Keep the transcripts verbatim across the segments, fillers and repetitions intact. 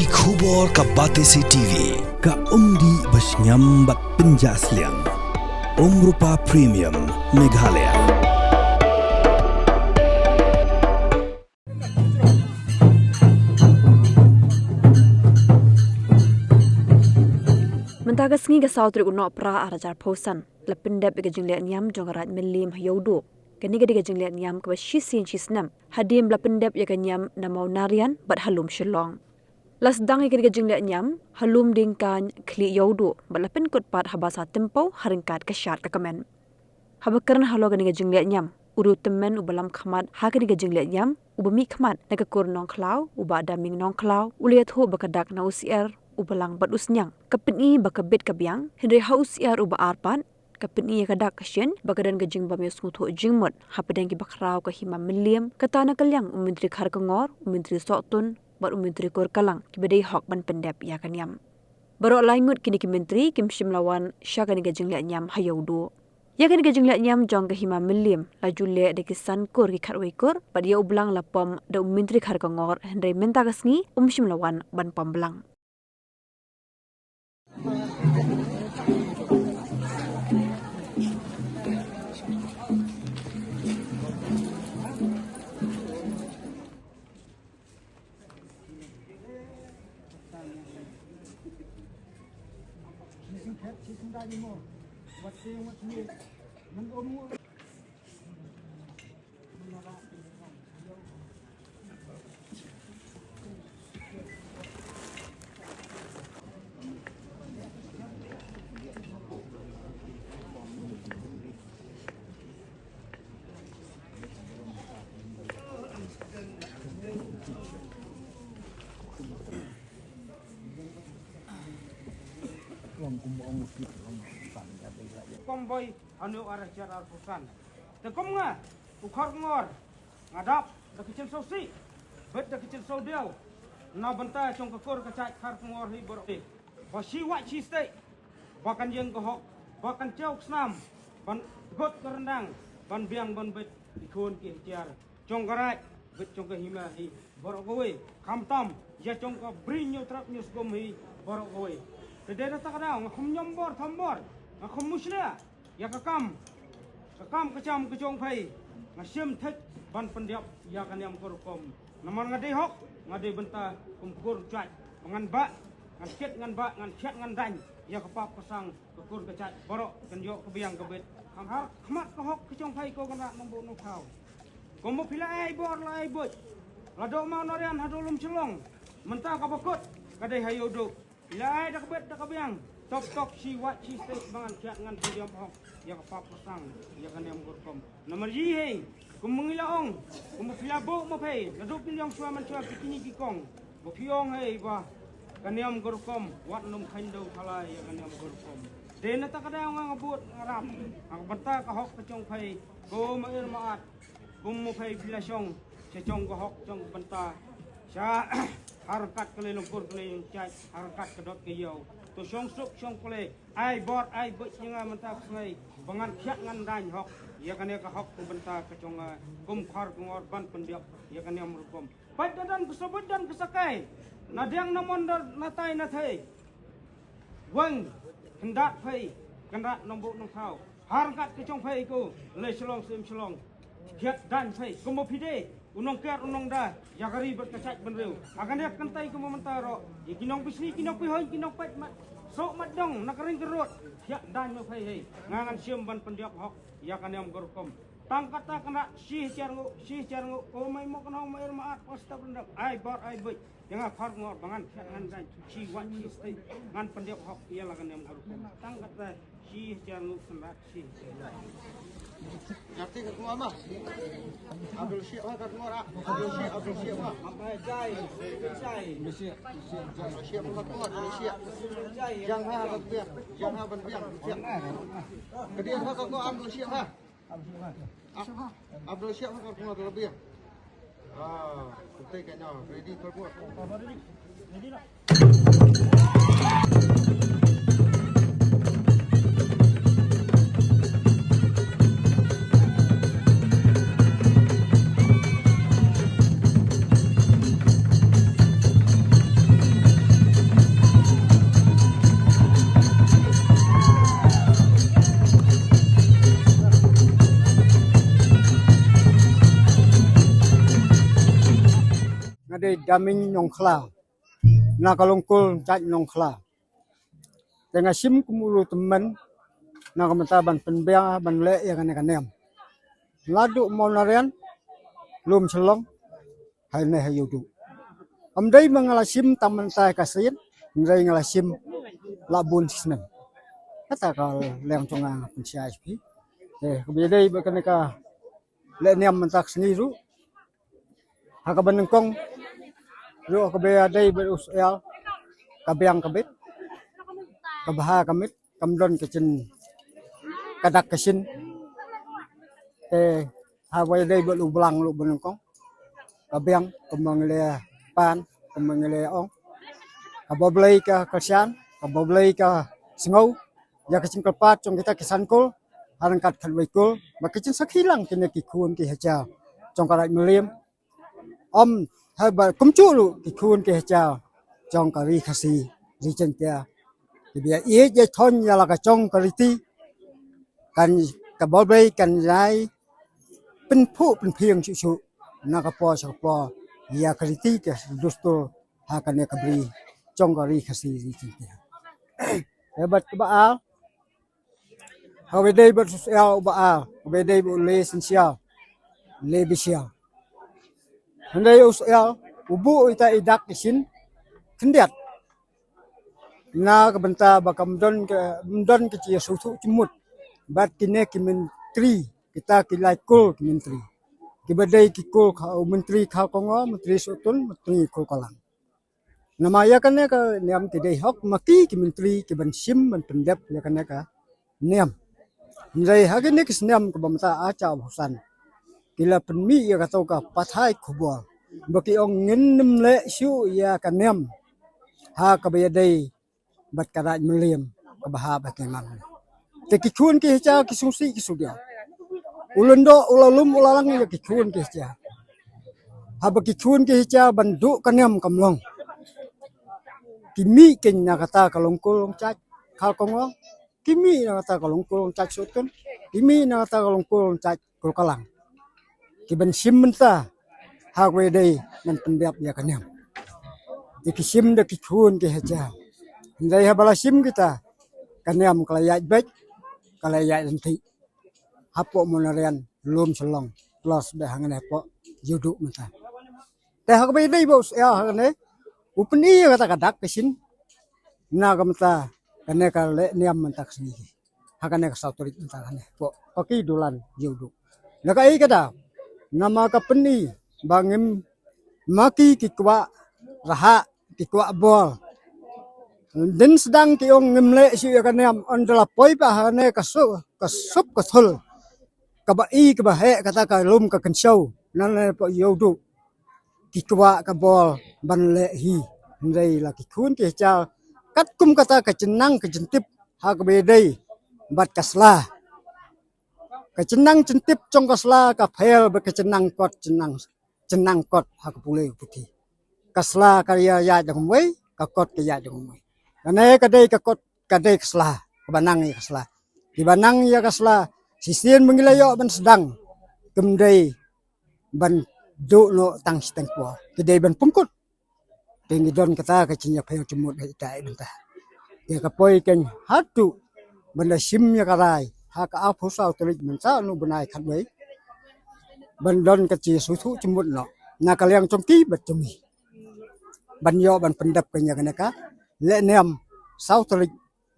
Ki khubor ka Batesi T V, ka umdih ba shngiam bad pynjah sliang. Umrupa Premium, Meghalaya. Mynta ka sngi ka saw tarik u Nohprah ar hajar arphew san la pyndep ïa ka jingleh niam jong ka Raid Mylliem ha Ïewduh. Kane ka dei ka jingleh niam kaba shisien shisnem hadien ba la pyndep ïa ka niam na Mawna Rian bad ha Lum Shillong. La sdang ïa kane ka jingleh niam ha Lum Diengkaiñ Khlieh Ïewduh bad la pynkut pat haba sa tympew ha ryngkat ka shad ka kmen. Haba kren halor kane ka jingleh niam, u riewtymmen uba lam khmat ha kane ka jingleh niam, uba mih khmat na ka kur Nongkhlaw, u Bah Daming Nongkhlaw, u la ïathuh ba ka dak na u syiar, u balang bad u sniang ka pyni ba ka bit ka biang, hynrei ha u syiar uba ar pat ka pyni ïa ka dak ka shin ba ka don ka jingbym ïasngewthuh jingmut hapdeng kiba khraw ka Hima Mylliem, kata na ka liang u Myntri Kharkongor, u Myntri Sohtun bad u Myntri Kurkalang, kiba dei hok ban pyndep ïa ka niam. Baroh lai ngut kine ki myntri kim shym la wan sha kane ka jingleh niam ha Ïewduh. Ïa kane ka jingleh niam jong ka Hima Mylliem la ju leh da ki san kur ki khatwei kur, bad ïa u blang la pom da u Myntri Kharkongor, hynrei mynta ka sngi um shym la wan ban pom blang. Komboi hanu ar hajar arphew san. Te kum nga u Kharkongor, nga dap da ka jingsngewsih bad da ka jingsngewdiaw na bynta jong ka kur ka jait Kharkongor hi baroh. Ba shi wah shi step ba kan ïeng ka hok, ba kan jaw ka snam, ban kut ka ryndang, ban biang ban bit ki khun ki hajar jong ka raid bad jong ka hima hi baroh kawei, khamtam ïa jong ka Bri Hynñiewtrep Hynñiewskum hi baroh kawei. Te dei na kata ka daw nga kham ñiewbor thombor, nga kham mushlia ïa ka kam, ka kam ka jam ka jong phi. Nga shim thik ban pyndep ïa ka niam ka rukom. Namar nga dei hok, nga dei bynta kum kur jait. Ba ngan bah, ngan kit ngan bah, ngan khiah ngan daiñ ïa ka pap ka sang ka kur ka jait baroh, kan ïoh ka biang ka bit. Kham har khmat ka hok ka jong phi ko Kynrad Nongbuh Nongthaw. Kum ba phi la ai bor la ai buit, la doh Mawna Rian haduh Lum Shillong, mynta kaba kut ka dei ha Ïewduh. Ila ai da ka bit da ka biang, tok tok shi wah shi step ba ngan khiah ngan pyndep hok ïa ka pap ka sang ïa ka niam ka rukom. Namar hi hi, kum ma ngi la ong, kum ba phi la buh ma phi naduh ki liang shuwa mynshuwa ki kñi ki kong, ba phi ong hi ba ka niam ka rukom wat nym kheiñ dew thala ïa ka niam ka rukom. Dei na kata ka daw nga nga bud nga rap ha ka bynta ka hok ka jong phi, ko ma ir ma at. Kum ma phi phi la shong sha jong ka hok jong ka bynta, sha ha ryngkat ka lei lyngkur ka lei jait, ha ryngkat ka dot ka ïew. To shong suk shong pule, ai bor ai buit ïa nga mynta ka sngi ba ngan khiah ngan daiñ hok ïa kane ka hok ka bynta ka jong nga kum Kharkongor ban pyndep ïa ka niam rukom. Peit da don ka sabuit don ka sakai, na diang na mon da na tai na thei. Weng, khyndat phi, Kynrad Nongbuh Nongthaw. Ha ryngkat ka jong phi ko, lei Shillong sim Shillong. Khiah daiñ phi, kum ba phi dei u nongker u nongda ïa ka ri bad ka jait bynriew. Ha kane ka kynthei kum ba mynta ruh, ïa ki nongpishni ki nongpihoiñ ki nongpeit mat soh mat dong na ka ring ka rud, khiah daiñ ma phi hi. Nga ngan shim ban pyndep hok ïa ka niam ka rukom. Tang kata Kynrad, shi hajar nguh, shi hajar nguh, ko ma i mo kynhong ma ir ma at, ko step ryndap, ai bor ai buit. Ïa nga Kharkongor ba ngan khiah ngan daiñ shi wah shi step, ngan pyndep hok ïa la ka niam ka rukom. Tang kata shi hajar nguh Kynrad, shi hajar. Ngerti Kharkongor ma? Abdul Sheikh ha Kharkongor ah. Abdul Sheikh, Abdul Sheikh ma. Jai, jai. Abdul Sheikh ha Kharkongor, Abdul Sheikh. Jai. Jang ha ban biang, jang ha ban biang. Kadian ha Kharkongor Abdul Sheikh ha. Abdul Sheikh ha Kharkongor terlebih. Ah, betul kan, ready for work. Dei Daming Nongkhlaw, na ka Longkul Jait Nongkhlaw. Te nga shim kum u tymmen na ka bynta ban pynbiang ban leh ïa kane ka niam. Naduh Mawna Rian, Lum Shalong, ha ine ha Ïewduh. Ym dei ma nga la shim tang mynta ka sien, ym dei nga la shim la bun snem. Kata ka liang jong nga pynshai sha phi. Te kaba ïadei bad kane ka leh niam mynta ka sngi ruh, ha kaba nyngkong ruh, ha kaba ïadei bad u Sohiar, ka biang ka bit, ka bha ka mit, kam don ka jin, ka dak ka shin. Te ha kaba ïadei bad u Blang ruh ba nyngkong, ka biang, kumba ngi la pan, kumba ngi la ong, kaba U Blei ka kyrshan, kaba U Blei ka sngew ïa ka jingkyrpad jong kita ki san kol ha ryngkat khatwei kol, ba ki jingsakhi lang kine ki khun ki hajar jong ka Raid Mylliem. Ym, haba kumjuh ruh ki khun ki hajar jong ka Ri Khasi, Ri Jaiñtia, kiba ïa ïeit ïa thon ïa la ka jong ka riti, kan, kaba U Blei kan ïai pynphuh pynphieng shuh shuh na ka por sha ka por ïa ka riti ka dustur ha kane ka bri jong ka Ri Khasi, Ri Jaiñtia. Te bad kaba ar, ha kaba ïadei bad u Sohiar uba ar, ha kaba ïadei bad u Lehsynshar Lehbishar. Hynrei u Sohiar u buh ïa ita i dak i shin khyndiat na ka bynta ba kam don ka, ym don ka jingïasngewthuh jingmut bad kine ki myntri, kita ki lai kol ki myntri, kiba dei ki kol ka, u Myntri Kharkongor, Myntri Sohtun, Myntri Kulkolang. Namar ïa kane ka niam ki dei hok ma ki ki myntri ki ban shim ban pyndep ïa kane ka niam. Hynrei ha kine ki snem kaba mynta, arhajar arphew san, ki la pynmih ïa kato ka pathai khubor ba ki ong ngin ym leh shuh ïa ka niam ha kaba ïadei bad ka Raid Mylliem kaba hap ha ki ngan. Te ki khun ki hajar ki sngewsih ki sngewdiaw. U lyngdoh u la lum u la lang ïa ki khun ki hajar. Haba ki khun ki hajar ban duh ka niam kam long. Ki mih kein na kata ka Longkul Longjaid Kharkongor, ki mih na kata ka Longkul Longjaid Sohtun, ki mih na kata ka Longkul Longjaid Kulkolang, ki ban shim bynta ha kaba ïadei ban pyndep ïa ka niam. Te ki shim da ki khun ki hajar. Hynrei haba la shim kita, ka niam ka la ïaid beit, ka la ïaid ryntih hapoh Mawna Rian, Lum Shalong, plus bad hangne hapoh Ïewduh mynta. Te ha kaba ïadei bad u Sohiar hangne, u pyni ïa kata ka dak ka shin na ka bynta kane ka leh niam mynta ka sngi, ha kane ka saw tarik mynta kane, hapoh Paki Dulan Ïewduh. Na kaei ka daw? Namar ka pyni ba ngim, ma ki ki kwah rahak, ki kwah bor. Dang sdang ki ong ngim leh shuh ïa ka niam, ynda la poi pat ha kane ka su, ka sup ka thul, kaba i kaba heh kata ka lum ka kynshew, nane hapoh Ïewduh, ki kwah ka bor ban leh hi. Hynrei la ki khun ki hajar, katkum kata ka jingnang ka jingtip ha kaba ïadei bad ka sla. Ka jingnang jingtip jong ka sla ka pher bad ka jingnang kot, jingnang, jingnang kot ha ka pule ka puthi. Ka sla ka ïa, ïaid da kumwei, ka kot ka ïaid da kumwei. Kane ka dei ka kot, ka dei ka sla, kaba nang ïa ka sla. Kiba nang ïa ka sla, shisien ba ngi la ïoh ban sdang, kim dei ban duh noh tang shiteng por, ki dei ban pynkut. Te ngi don kata ka jingïapher jingmut ha ita i bynta. Te ka poi kein haduh ban da shim ïa ka rai ha ka arphew saw tarik mynta u bnai khatwei, ban don ka jingïasngewthuh jingmut noh na ka liang jong ki bad jong ngi, ban ïoh ban pyndep kein ïa kane ka leh niam saw tarik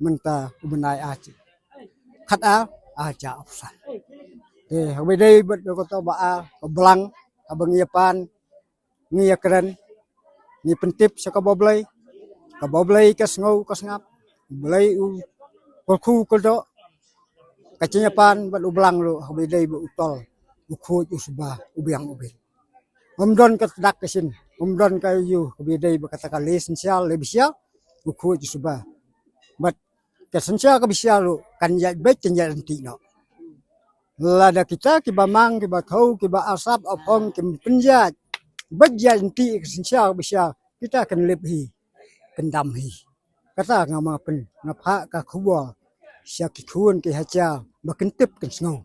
mynta u bnai ar, khatar, arhajar arphew san. Te ha kaba ïadei bad kato ba ar, ka Blang, haba ngi ïa pan, ngi ïa kren, ngi pyntip sha kaba U Blei, kaba U Blei ka sngew ka sngap, U Blei u kyrkhu kyrdoh. Ka jingïapan bad u Blang ruh ha kaba ïadei bad u tol, u khuid u suba, u biang u bieit. Ym don ka dak ka shin, ym don ka ïu, ha kaba ïadei bad kata ka Lehsynshar Lehbishar, u khuid u suba. Bad ka synshar ka bishar ruh kan ïaid beit kan ïaid ryntih noh. Lada kita kiba mang, kiba thew, kiba arsap arphong kim pynïaid beit ïaid ryntih ka synshar ka bishar, kita kin lip hi, kin dam hi. Kata nga ma pyn, nga phah ka khubor sha ki khun ki hajar ba kin tip kin sngew.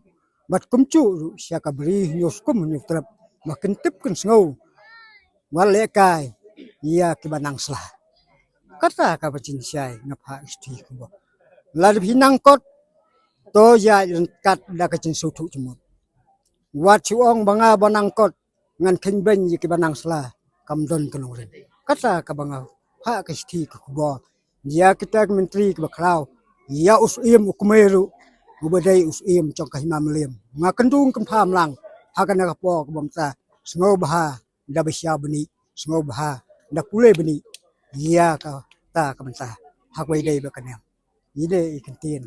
Bad kumjuh ruh sha ka bri Hynñiewskum Hynñiewtrep ba kin tip kin sngew. wat lehkai ïa kiba nang sla. Kata kaba jingshai nga phah ka shithi khubor. Lada phi nang kot, to ïa ryngkat da ka jingsngewthuh jingmut. Wat shu ong ba nga ba nang kot, ngan kheiñ beiñ ïa kiba nang sla, kam don ka nongrim. Kata kaba nga phah ka shithi ka khubor ïa kita ki myntri kiba khraw, ïa u Syiem u Kmie ruh, uba dei u Syiem jong ka Hima Mylliem. Nga kynduh kynpham lang ha kane ka por kaba mynta, sngewbha da ba shah bniah, sngewbha da pule bniah ïa kata ka bynta ha kaba ïadei bad kane. Ïadei i kyntien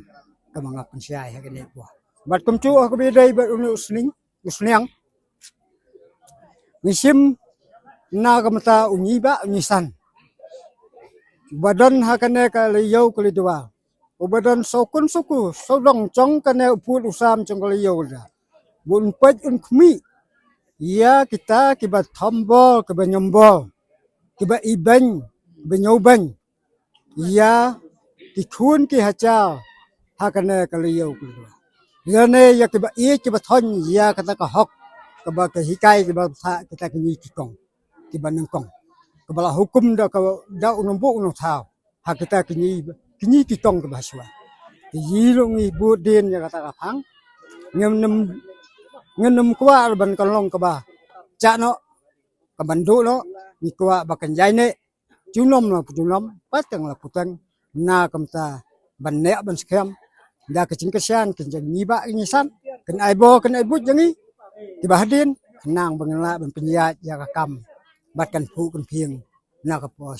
kaba nga pynshai ha kane ka por. Bad kumjuh ha kaba ïadei bad une u sning, u sniang, ngi shim na ka bynta u ngi bah u ngi san ba don ha kane ka Laiïew Kaliduar, uba don sawkun sawkun sawdong jong kane u pud u sam jong ka Laiïew Kaliduar, ba un peit un khmih ïa kita kiba thombor kiba nyombor, kiba ibeiñ kiba ñiewbeiñ ïa ki khun ki hajar ha kane ka Laiïew Kaliduar. Lane ïa kiba ïeit kiba thoiñ ïa kata ka hok kaba ka hikai kiba sah kita ki ngi ki kong kiba nyngkong, kaba la hukum da ka, da u nongbuh u nongthaw ha kita ki ngi ki ngi ki kong kiba shuwa. Ki ngi ruh ngi bud dien ïa kata ka phang. Ngim, ngim kwah ban kan long kaba jah noh, kaban duh noh. Ngi kwah ba kan ïaineh junom la junom, pateng la pateng, na ka bynta ban neh ban skhem da ka jingkyrshan ka jong ngi bah ngi san, kan ai bor kan ai buit jong ngi kiba hadien, khnang ba ngin lah ban pynïaid ïa ka kam bad kan phuh kan phieng na ka por,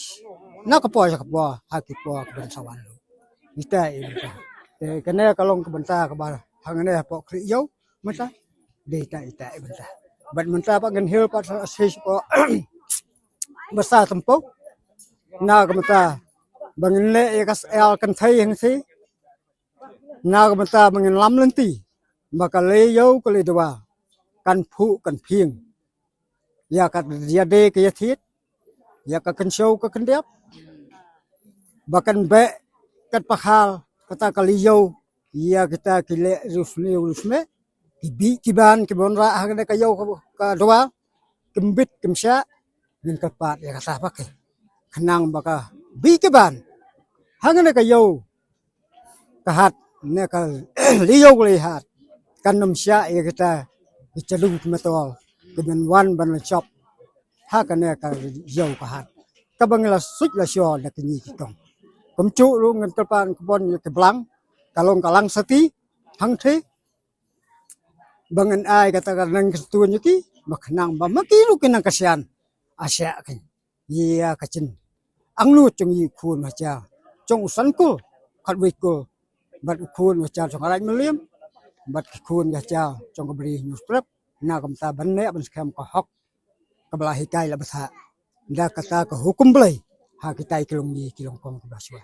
na ka por sha ka por, ha ki por kiban sa wan. Ita i bynta. Te kane ka long ka bynta kaba hangne hapoh Khlieh Ïew mynta. Dei ita ita i bynta. Bad mynta pat ngin hiar pat sa sha Basa Tympew. Na ka bynta ba ngin leh ïa ka syiar kynthei hangtei. Na ka bynta ba ngin lam lynti ba ka Laiïew Kaliduar kan phuh kan phieng ïa ka ïadei ka ïathied, ïa ka kynshew ka kyndiap, ba kan beh kat pakhar kata ka Laiïew ïa kita ki leh riewsniew riewsmeh, ki bih ki ban, ki ban rah ha kane ka ïew ka, ka duar, kim bit kim shah, ngin kyrpad ïa kata pat ki, khnang ba ka bih ki ban ha kane ka ïew ka hat, ne ka Laiïew ka Laiïeid kan ym shah ïa kita ki chalu ki matol kiban wan ban leit shop ha kane ka ïew ka hat kaba ngi la suit la shor da ki ngi ki kong. Kumjuh ruh ngin kyrpad kyrpon ïa ki blang, ka long ka lang sati hangtei, ba ngin ai kata ka nang ka stun ïa ki, ba khnang ba ma ki ruh ki nang kyrshan a shah ki ïa ka jingangnud jong i khun hajar jong u Sankul Khatwei Kul, bad u khun hajar jong ka Raid Mylliem, bad ki khun hajar jong ka Bri Hynñiewtrep, na ka bynta ban neh ban skhem ka hok kaba la hikai la bthah da kata ka hukum Blei ha kitai ki longkmie ki longkong kiba shuwa.